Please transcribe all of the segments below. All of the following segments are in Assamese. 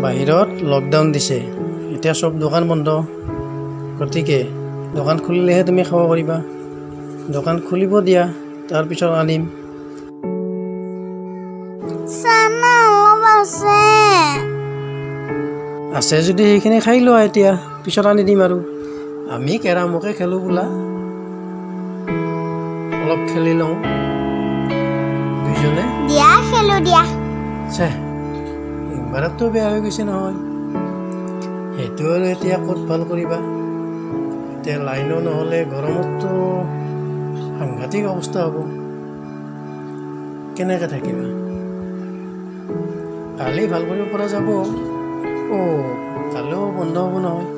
বাহিৰত লকডাউন দিছে, এতিয়া চব দোকান বন্ধ। গতিকে দোকান খুলিলেহে তুমি খাব পাৰিবা। দোকান খুলিব দিয়া, তাৰপিছত আনিম। চানা অলপ আছে। আছে যদি সেইখিনি খাই লোৱা এতিয়া, পিছত আনি দিম আৰু। আমি কেৰামকে খেলোঁ বোলা, অলপ খেলি লওঁ দুইজনে। দিয়া খেলো দিয়া। চে ইনভাৰ্টাৰটো বেয়া হৈ গৈছে নহয়, সেইটো আৰু এতিয়া ক'ত ভাল কৰিবা? এতিয়া লাইনো নহ'লে গৰমততো সাংঘাতিক অৱস্থা হ'ব, কেনেকৈ থাকিবা? কালি ভাল কৰিব পৰা যাব। অ' কালিও বন্ধ হ'ব নহয়,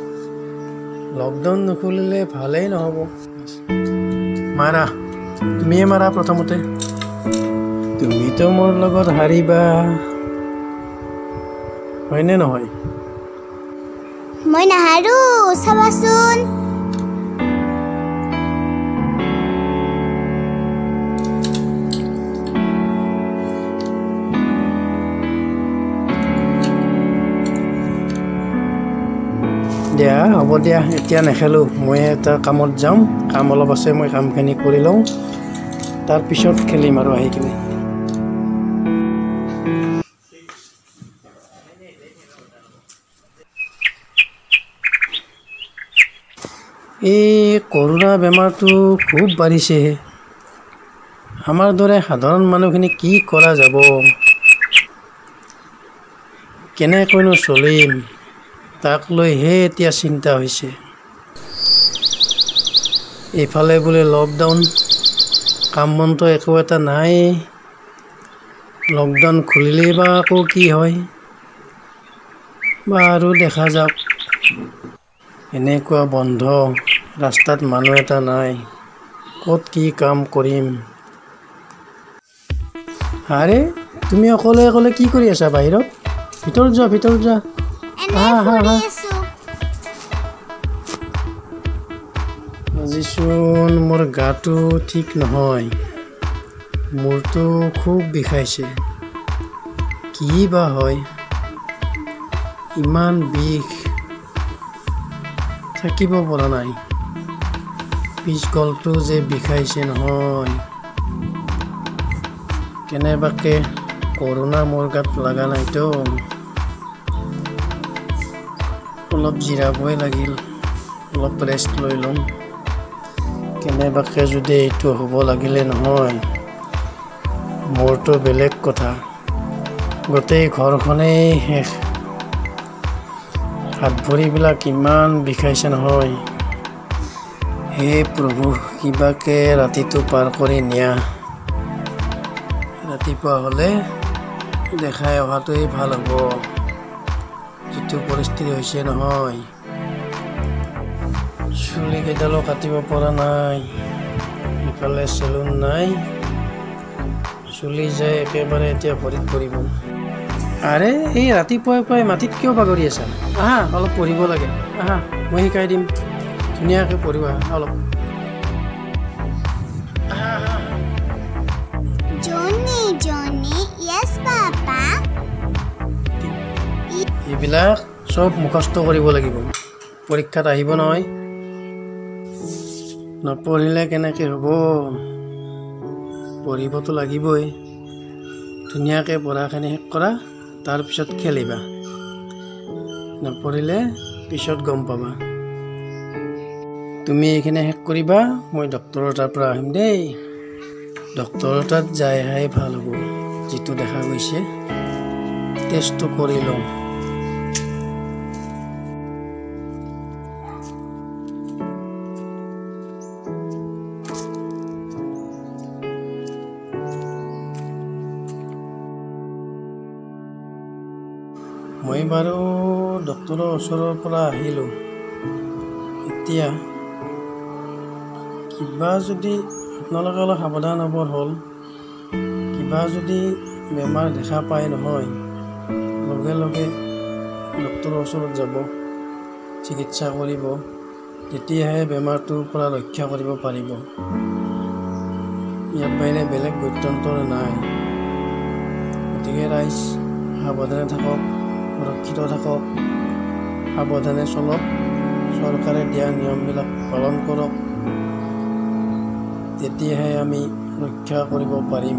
লকডাউন নুখুলিলে ভালেই নহ'ব। মাৰা, তুমিয়ে মাৰা প্ৰথমতে। তুমিতো মোৰ লগত হাৰিবা, হয়নে নহয়? মই নাহাৰো, চাবাচোন। দিয়া হ'ব দিয়া, এতিয়া নেখেলোঁ। মই এটা কামত যাম, কাম অলপ আছে, মই কামখিনি কৰি লওঁ, তাৰপিছত খেলিম আৰু আহি কিনে। এই কৰোণা বেমাৰটো খুব বাঢ়িছে। আমাৰ দৰে সাধাৰণ মানুহখিনি কি কৰা যাব, কেনেকৈনো চলিম, তাক লৈহে এতিয়া চিন্তা হৈছে। এইফালে বোলে লকডাউন, কাম বনটো একো এটা নাই। লকডাউন খুলিলেই বা আকৌ কি হয় বা আৰু দেখা যাওক। এনেকুৱা বন্ধ, ৰাস্তাত মানুহ এটা নাই, ক'ত কি কাম কৰিম? আৰে তুমি অকলে অকলে কি কৰি আছা বাহিৰত? ভিতৰত যোৱা, ভিতৰত যোৱা। এনে ফুৰি আছো। আজিচোন মোৰ গাটো ঠিক নহয়, মূৰটো খুব বিষাইছে। কি বা হয়, ইমান বিষ, থাকিব পৰা নাই। পিছগলটো যে বিষাইছে নহয়, কেনেবাকে কৰোণা মোৰ গাত লগা নাইতো। অলপ জিৰাবই লাগিল, অলপ ৰেষ্ট লৈ ল'ম। কেনেবাকে যদি এইটো হ'ব লাগিলে নহয়, মোৰতো বেলেগ কথা, গোটেই ঘৰখনেই শেষ। হাত ভৰিবিলাক ইমান বিষাইছে নহয়। হে প্ৰভু, কিবাকে ৰাতিটো পাৰ কৰি নিয়া। ৰাতিপুৱা হ'লে দেখাই অহাটোৱেই ভাল হ'ব। যিটো পৰিস্থিতি হৈছে নহয়, চুলিকেইডালো কাটিব পৰা নাই, ইফালে চেলুন নাই, চুলি যায় একেবাৰে এতিয়া ভৰিত পৰিব। আৰে এই ৰাতিপুৱাই পুৱাই মাটিত কিয় বাগৰি আছা? আহা, অলপ পঢ়িব লাগে, আহা মই শিকাই দিম, ধুনীয়াকৈ পঢ়িবা অলপ। Johnny, Johnny, yes papa. এইবিলাক চব মুখস্থ কৰিব লাগিব, পৰীক্ষাত আহিব নহয়। নপঢ়িলে কেনেকৈ হ'ব? পঢ়িবতো লাগিবই। ধুনীয়াকৈ পঢ়াখিনি শেষ কৰা, তাৰপিছত খেলিবা। নপঢ়িলে পিছত গম পাবা। তুমি এইখিনি শেষ কৰিবা, মই ডক্তৰৰ তাৰ পৰা আহিম দেই। ডক্তৰৰ তাত যাইহে ভাল হ'ব, যিটো দেখা গৈছে। টেষ্টটো কৰি লওঁ। মই বাৰু ডক্তৰৰ ওচৰৰ পৰা আহিলোঁ। এতিয়া কিবা যদি আপোনালোকে অলপ সাৱধান হ'বৰ হ'ল, কিবা যদি বেমাৰ দেখা পায় নহয়, লগে লগে ডক্তৰৰ ওচৰত যাব, চিকিৎসা কৰিব, তেতিয়াহে বেমাৰটোৰ পৰা ৰক্ষা কৰিব পাৰিব। ইয়াৰ বাহিৰে বেলেগ গত্যন্তৰ নাই। গতিকে ৰাইজ সাৱধানে থাকক, সুৰক্ষিত। সুৰক্ষিত থাকক, সাৱধানে চলক, চৰকাৰে দিয়া নিয়মবিলাক পালন কৰক, তেতিয়াহে আমি ৰক্ষা কৰিব পাৰিম।